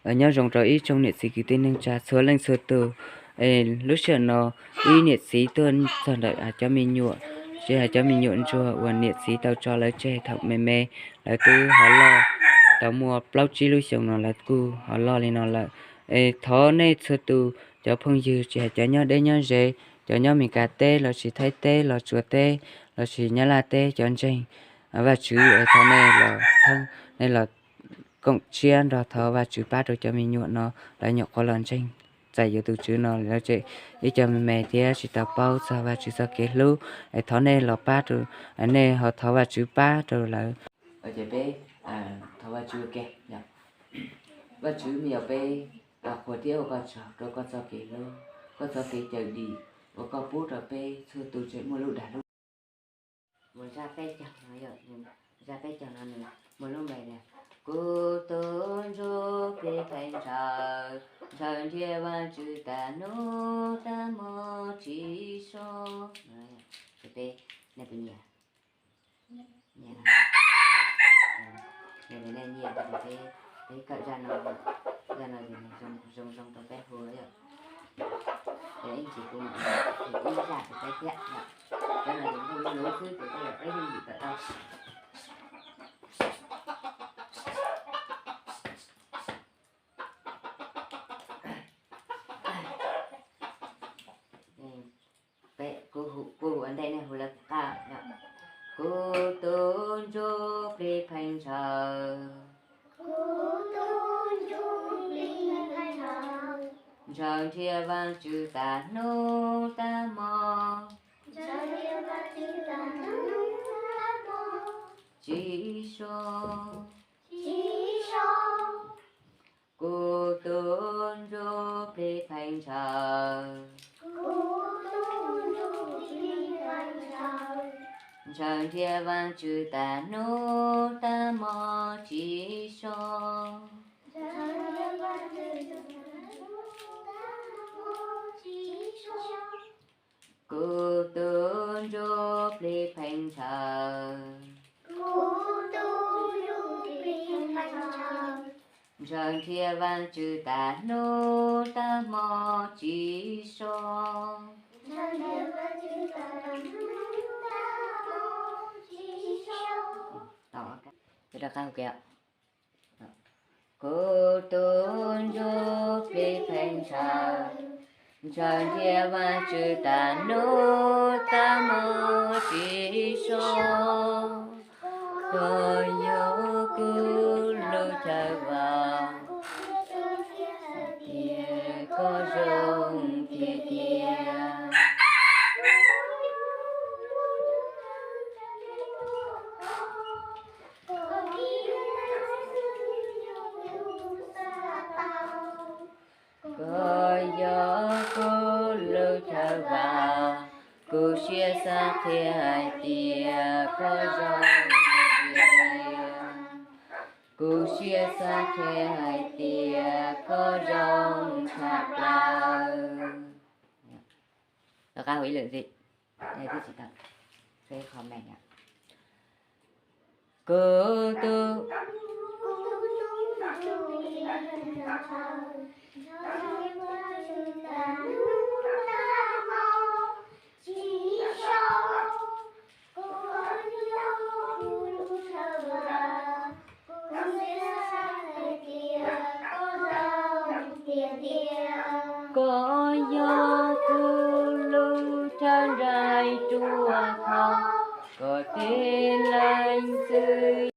Nyob zoo rau ib tsoom niam txiv kwv tij neej tsa txhua leej txhua tus. Lub sij hawm no ib niam txiv tuaj txog ntawm cov me nyuam, tsis hais cov me nyuam ntsuag uas niam txiv tau tso lawv tseg thaum me me, lawv twb ho loj, tau muaj plaub tsib lub xyoos no lawv kuj ho loj li no lawm. Es thov nej txhua tus cov phooj ywg tsis hais cov nyob deb nyob ze, cov nyob Meskas teb lossis Thaib teb los Tsuas teb lossis Nyab Laj teb cov ntseeg Vajtswv, es thov nej los txhawb, nej los koom siab nrog thov Vajtswv pab rau cov me nyuam no, lawv nyuam qhuav los ntseeg txais yuav tus Tswv no lawv tseem ib co me me thiab tsis tau paub txog Vajtswv txoj kev hlub. Es thov nej los pab rau, nej ho thov Vajtswv pab rau lawv. Ces peb thov Vajtswv ua ke. Vajtswv, me nyuam peb qhuas thiab ua koj tsaug rau koj txoj kev hlub, koj txoj kev cawm dim uas koj pub rau peb txhua tus tseem muaj lub dag lub. Mus zaj peb caug no, zaj peb caug no nws muaj lub npe tias: Kuv tus ntsuj plig pheej ntshaw, ntshaw nrhiav Vajtswv tas hnub tas hmo tsis so. Peb, nej puas nyiam? Nyiam los? Yog tias nej nyiam ces peb, peb kawm zaj no, zaj no ces nws zoo zoo rau peb hu yom. Ib ntsis kuv mam ib zaj rau peb thiab yom. Zaj no ces nws lub xwb ces peb yuav peb yeej yim kawm tau. Peb, kuv hu ua ntej nej hu lawv qab. Kuv tus ntsuj plig pheej ntshaw, ntshaw nrhiav Vajtswv tas hnub tas hmo tsis so. Kuv tus ntsuj plig pheej ntshaw, ntshaw nrhiav Vajtswv tas hnub tas hmo tsis so. Kuv tus ntsuj plig pheej ntshaw, ntshaw nrhiav Vajtswv tas hnub tas hmo tsis so. Kuv tus ntsuj plig pheej ntshaw, ntshaw nrhiav Vajtswv tas hnub tas hmo tsis so. Koj yog kuv lub chaw vam, tias koj zoo tiag tiag. Koj yog kuv lub chaw vam, kuv siab xav qhia hais tias koj zoo tiag tiag. Kuv siab xav qhia hais tias koj zoo tshaj plaws. Rov qab hu ib lwm ntxiv, nej twb tsis tau, peb comment. Kuv tus Koj yog kuv lub chaw nraim ruaj khov, koj tib leeg xwb